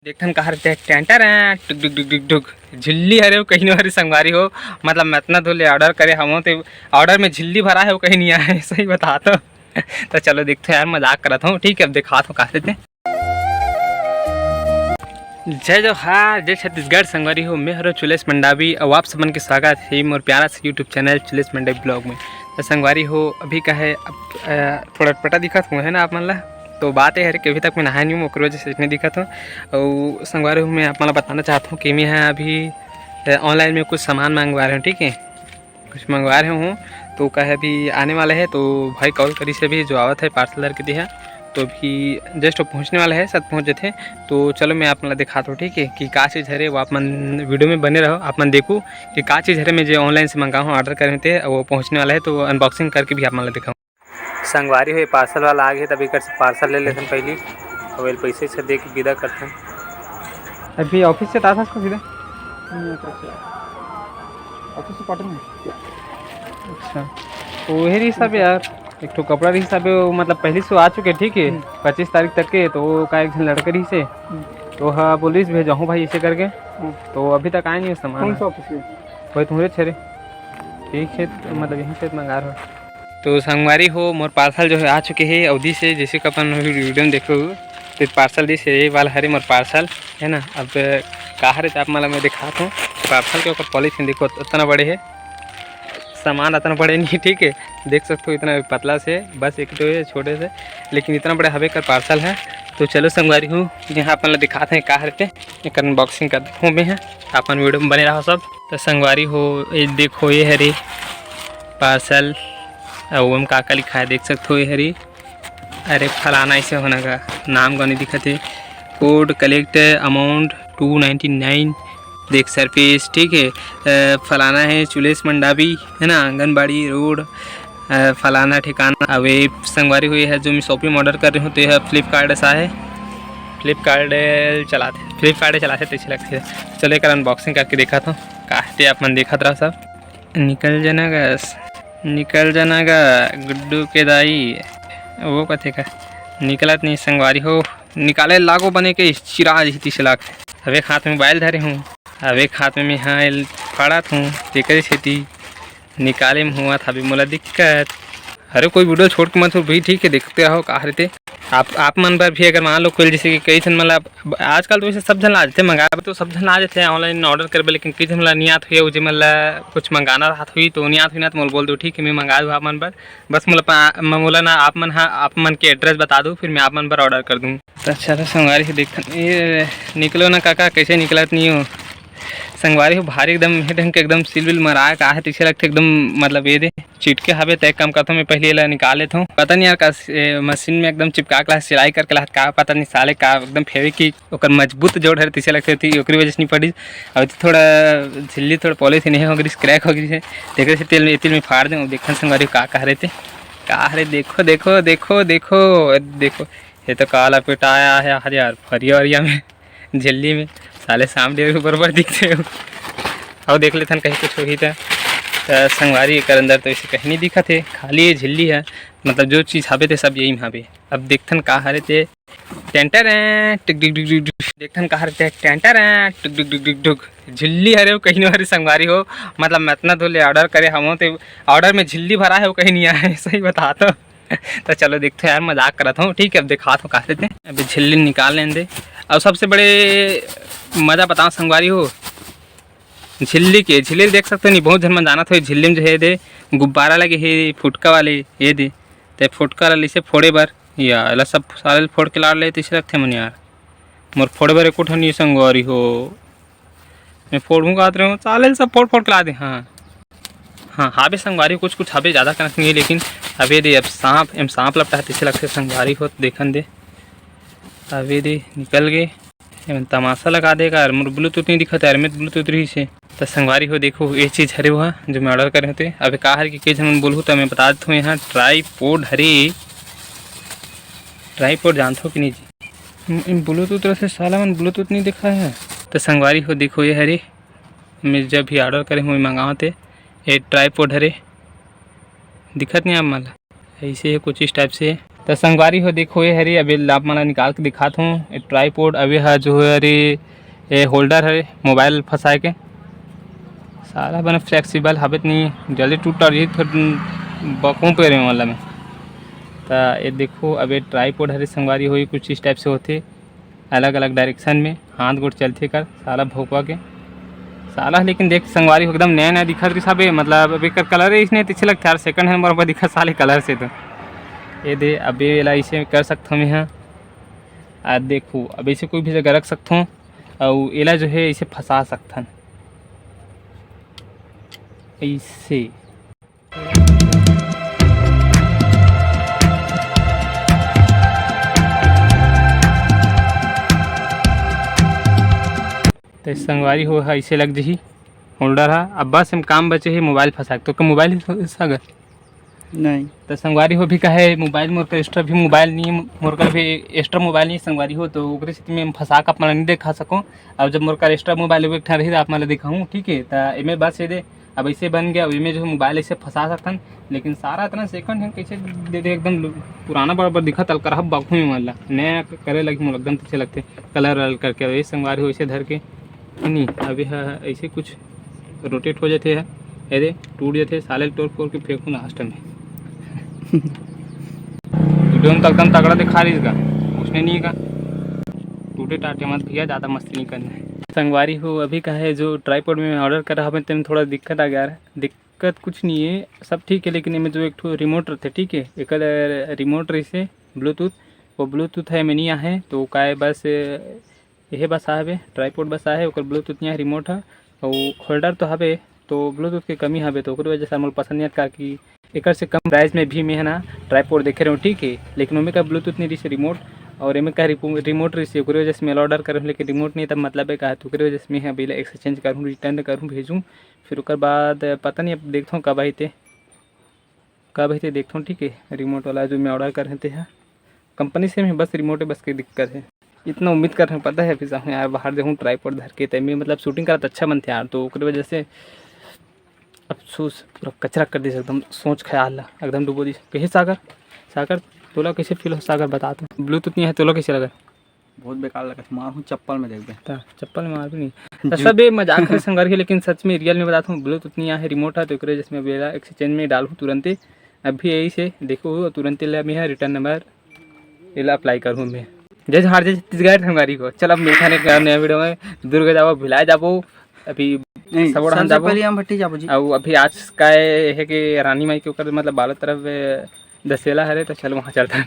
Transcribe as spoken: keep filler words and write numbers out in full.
देखथन कहाँ रहिथे, टेंटर है, टुक टुक टुक टुक टुक। झिल्ली हरे वो कहीं नहीं हरे संगवारी हो, मतलब मैं इतना दूर ले ऑर्डर करे हवं ते ऑर्डर में झिल्ली भरा है वो कहीं नहीं आए, सही बता तो। तो चलो देखते हैं यार, मजाक करत हूँ, ठीक है, अब दिखात हूँ कहाँ रहिथे। जय जोहार, जय छत्तीसगढ़ संगवारी हो, मैं हरो चुलेश मंडावी और आप सबन के स्वागत है मोर प्यारा से YouTube चैनल चुलेश मंडावी ब्लॉग में। तो संगवारी हो, अभी का है, अब, अ, थोड़ा पटा दिखत हूँ है ना आप मन ला, तो बात ये हरे कि अभी तक मैं नहाए नहीं हूँ, ओकर वजह से नहीं दिखत हूँ। और संगवारी हो, मैं आप मन ला बताना चाहत हूँ कि मैं यहाँ अभी, अ, ऑनलाइन में कुछ सामान मंगवा रहे हूँ, ठीक है, कुछ मंगवा रहे हूँ, तो कहे अभी आने वाला है, तो भाई कॉल करिस अभी जो आवत है पार्सल धर के दिया, तो अभी जस्ट वो पहुँचने वाला है, शायद पहुँच जाते। तो चलो मैं आप मन ला दिखात हूँ, ठीक है, कि का चीज़ हरे, वो आप मन वीडियो में बने रहो, आप मन देखो कि का चीज़ हरे मैं जो ऑनलाइन से मंगा हूँ, ऑर्डर करे हूँ ते, वो पहुँचने वाला है, तो अनबॉक्सिंग करके भी आप मन ला दिखाऊँ। संगवारी हो, ये पार्सल वाला आ गया, तब एकर से पार्सल ले लेथन पहली, अब एल पैसे से दे के विदा करथन। अभी ऑफिस से आता था इसको सीधा? नहीं, ऑफिस से, ऑफिस से कॉटन में। अच्छा, तो वही रही सब यार, एक ठो कपड़ा रही सब, वो मतलब पहले से आ चुके, ठीक है, हम्म। पच्चीस तारीख तक के, तो वो का एक झन लड़का रही से, हम्म। तो हाँ बोलिस भेजहूँ भाई इसे करके, हम्म। तो अभी तक आए नहीं है सामान। कौन सा ऑफिस है? वही तुम्हारे छेरे, ठीक है, तो मतलब यहीं से मंगा रहा हूँ। तो संगवारी हो, मोर पार्सल जो है आ चुके हैं अवधी से, जैसे कि अपन वीडियो में देखो, तो पार्सल दिस ये वाला हरे मोर पार्सल, है ना। अब का हरे तो आप मन ला मैं दिखात हूँ पार्सल के, ओकर पॉलिथीन देखो, इतना बड़े है, सामान इतना बड़े नहीं, ठीक है, देख सकते हो, इतना पतला से, बस एक तो ये छोटे से, लेकिन इतना बड़ा हवे कर पार्सल है। तो चलो संगवारी हो, यहाँ अपन ला दिखात हैं का हरे ते, एकर अनबॉक्सिंग कर देखो मैं है, अपन वीडियो में बने रहो सब। तो संगवारी हो, ये देखो, ये हरे पार्सल, अउ ओम का का लिखा है, देख सकते हो, ये हरे, अरे फलाना ऐसे होना का नाम गानी दिखत है, code collect amount two ninety nine, देख सरफेस, ठीक है, अ, फलाना है चुलेश मंडावी, है ना, आंगनबाड़ी रोड, अ, फलाना ठिकाना। अब ये संगवारी हो, ये है जो मैं शॉपिंग ऑर्डर कर रहे हूँ, तो यह फ्लिपकार्ट ऐसा है, फ्लिपकार्ट चलाते, फ्लिपकार्ट चलाते तो अच्छे लगते हैं। चलो एक अनबॉक्सिंग करके देखा था, का हरे ते आप मन देखत रहो सब। निकल जाना गा, निकल जाना गा गुड्डू के दाई, वो कथे का निकलत नहीं संगवारी हो, निकाले लागो बने के चिराज ही तीस लाख। अब एक हाथ में मोबाइल धरे हूँ, अब एक हाथ में मैं हाँ एल फाड़त हूँ, तेकरे सेती निकाले में हुआ था अभी मोला दिक्कत। अरे कोई वीडियो छोड़ के मत हो भाई, ठीक है, देखते रहो का हरे ते। आप, आप मन बर भी अगर मान लो कोई जैसे कि कई झन मन ला, आजकल तो वैसे सब झन ला जाते मंगावे, तो सब झन ला जाते हैं ऑनलाइन ऑर्डर करबे, लेकिन कई झन ला नहीं आत हुई, जे मन ला कुछ मंगाना रहत हुई तो नहीं आत हुई ना, तो मोला बोल दो, ठीक है, मैं मंगा दूँ आप मन बर। बस मोला पा-, म-, मोला ना आप मन हा, आप मन के एड्रेस बता दो, फिर मैं आप मन बर ऑर्डर कर दूँ। तो अच्छा था संगवारी हो, देखथन ये निकलो ना काका, कैसे निकलत नहीं हो संगवारी हो, भारी एकदम हे ढंग के एकदम सील विल मराए का है, तैसे लगथे एकदम मतलब ये दे चिटके हवे, तय काम करथों, मैं पहले एला निकाल लेथों। पता नहीं यार का ए, मशीन में एकदम चिपका के ला सिलाई करके ला, का पता नहीं साले का एकदम फेविक की ओकर मजबूत जोड़ हरे, तैसे लगथे ती ओकरी वजह से नहीं पड़ी। अब तो थोड़ा झिल्ली थोड़ा पॉलिश नहीं हो गई, क्रैक हो गई है, तेकरे से तेल में, तेल में फाड़ दें। देखन संगवारी का, का हरे ते, का हरे, देखो, देखो, देखो, देखो, देखो, ये तो काला पिटाया है यार, यार, फरिया वरिया में। झिल्ली में साले सामने भी बरोबर दिखते हो। अब देख लेथन कहीं कुछ होही त। त संगवारी एकर अंदर तो ऐसे कहीं नहीं दिखत हे, खाली ये झिल्ली है, मतलब जो चीज़ हावे ते सब यही में हावे। अब देखथन का हरे ते। टेंटर है, टुक टुक टुक टुक टुक। देखथन का हरे ते, टेंटर है, टुक टुक टुक टुक टुक। झिल्ली हरे वो कहीं नहीं हरे संगवारी हो, मतलब मैं इतना दूर ले ऑर्डर करे हवं ते ऑर्डर में झिल्ली भरा है वो कहीं नहीं आए, सही बता तो। तो चलो देखते हैं यार, मजाक करत हूँ, ठीक है, अब दिखात हूँ कहाँ से थे। अभी झिल्ली निकाल लेने दे। और सबसे बड़े मज़ा बताओ संगवारी हो, झिल्ली के, झिल्ली देख सकते हो नहीं, बहुत झन मन जानत हो, झिल्ली में जो है दे गुब्बारा लगे है फुटका वाले, ये दे, ते फुटका वाला इसे फोड़े बर, या एला सब साले फोड़ के लाड़ ले, तैसे रखते मन यार। मोर फोड़े बर एको ठन नहीं संगवारी हो, मैं फोड़हूँ कहत रहे हूँ, साले सब फोड़ फोड़ के ला दे। हाँ, हाँ, हाबे संगवारी, कुछ कुछ हाबे, ज़्यादा कनक नहीं है, लेकिन अबे दे, अब सांप, एम सांप लपटा है, तैसे लगथे संगवारी हो, देखन दे। अबे दे, निकल गए, एमन तमाशा लगा देगा, अउ मोर ब्लूटूथ नहीं दिखत है, अउ मैं ब्लूटूथ रही से। तो संगवारी हो, देखो, ये चीज़ हरे हुआ, जो मैं ऑर्डर करे होते। अबे का हरे कि कई झन मन बोलहू, तो मैं बता देता हूँ, यहाँ ट्राईपोड हरे, ट्राईपोड जानते हो कि नहीं जी? ब्लूटूथ रहे से साला मन ब्लूटूथ नहीं दिखा है। तो संगवारी हो, देखो, ये हरे, मैं जब भी ऑर्डर करे हूँ, मैं मंगावत है, ये ट्राईपोड हरे, दिखत नहीं आप मन ला? ऐसे है कुछ इस टाइप से। त संगवारी हो, देखो, ये हरे, अभी आप मन ला निकाल के दिखात हूँ। ये tripod, अभी ह जो हरे, ये holder हरे मोबाइल फंसाए के। साला बने flexible हवे त नहीं, जल्दी टूट टाट जही, थोड़ा बकूँ पे रहे वाला में। त ये देखो, अब ये tripod हरे संगवारी हो, ये कुछ इस type से होथे, अलग-अलग direction में हाथ गोड़ चलथे कर, साला भोकवा के। साला लेकिन देख संगवारी हो, एकदम नया-नया दिखत रहिस हबे, मतलब अब एकर colour ही इसने अच्छे लगथे यार, second hand बरोबर दिखत साले colour से तो। ये दे, अब ये ला इसे कर सकथों मैं, हाँ। आ देखो, अब इसे कोई भी जगह रख सकथों, अउ एला जो है इसे फंसा सकथन। ऐसे। त संगवारी हो, ह, इसे लग जही holder ह। अब बस हम काम बचे हे मोबाइल फंसा के। तो का मोबाइल हे सागर? नहीं। त संगवारी हो भी कहे मोबाइल मोर कर extra भी मोबाइल नहीं, मोर कर भी extra मोबाइल नहीं संगवारी हो, तो ओकरे सेती में हम फंसा के आप मन ला नहीं दिखा सकूँ। अब जब मोर कर extra मोबाइल एक ठन रही, त आप मन ला दिखाऊँ, ठीक है? त एमे बस ये दे, अब ऐसे बन गया, अब एमे जो मोबाइल ऐसे फंसा सकथन, लेकिन सारा इतना second hand कैसे दे दे, एकदम पुराना बराबर दिखत, अलकर हब बाखू में वाला नया करे लगी मोला एकदम अच्छे लगथे, colour वलर करके। ये संगवारी हो ऐसे धर के नहीं, अभी ह-, ऐसे कुछ rotate हो जाथे ह, अरे टूट जाथे, साले ल तोड़ फोड़ के फेंकू last में। Video में तो एकदम तगड़ा दिखा रही इसका, उसने नहीं का टूटे टाटे मत भैया, ज़्यादा मस्ती नहीं करना है। संगवारी हो, अभी का है जो tripod में order करा हमें, तेम थोड़ा दिक्कत आ गया है। दिक्कत कुछ नहीं है, सब ठीक है, लेकिन एमे जो एक ठो remote रहिथे, ठीक है, एकर remote रहिसे Bluetooth, वो Bluetooth है, एमे नहीं आहे, तो काय बस यही बस आवे, tripod बस आहे, ओकर Bluetooth नहीं आहे, remote है, और holder तो हवे, तो Bluetooth के कमी हवे, तो ओकरे वजह से मोला पसंद नहीं आता कि एकर से कम price में भी मैं है ना tripod देखे रहूँ, ठीक है, लेकिन ओमे का Bluetooth नहीं रहिसे remote, और एमे का रिपो-, remote रहिसे, ओकरे वजह से मैं order करूँ, लेकिन remote नहीं, तब मतलब है का, तो ओकरे वजह से मैं अभी ला exchange करूँ, return करूँ, भेजूँ, फिर ओकर बाद पता नहीं, अब देखथों कब आही ते, कब आही ते देखथों, ठीक है। Remote वाला जो मैं order करे हंव ते ह, company same है, बस remote है, बस के दिक्कत है। इतना उम्मीद कर रहे हैं, पता है, फिर सामने यार बाहर देखूँ tripod धर के, ते में मतलब shooting करत अच्छा बनथे यार, तो ओकरे वजह से अफसोस पूरा कचरा कर दिस एकदम, सोच ख्याल ला एकदम डुबो दिस। कहे सागर, सागर, तोला कैसे feel हो सागर, बता तू, Bluetooth नहीं है, तोला कैसे लगा? बहुत बेकार लगत हे, मारहूँ चप्पल में, देखबे। त चप्पल में मारबे नहीं। त सब ये मजाक है संगवारी, लेकिन सच में real में बताथों, Bluetooth नहीं आहे, remote है, तो एकरे वजह से मैं अभी एला exchange में डालहूँ तुरंते। अभी यही से देखो, तुरंते ले मैं return number एला apply करहूँ मैं। जय जोहार, जय छत्तीसगढ़ संगवारी हो। चल, अब मिलथन एक नया video में। दुर्ग जाबो, भिलाई जाबो, अभी नहीं, सबो डहन सबसे जाबो। पहले हम भट्टी जाबो जी। अउ अभी आज का है कि रानी माई के ओकर मतलब बालों तरफ, ए, दशहरा हरे, तो चल वहाँ चलथन।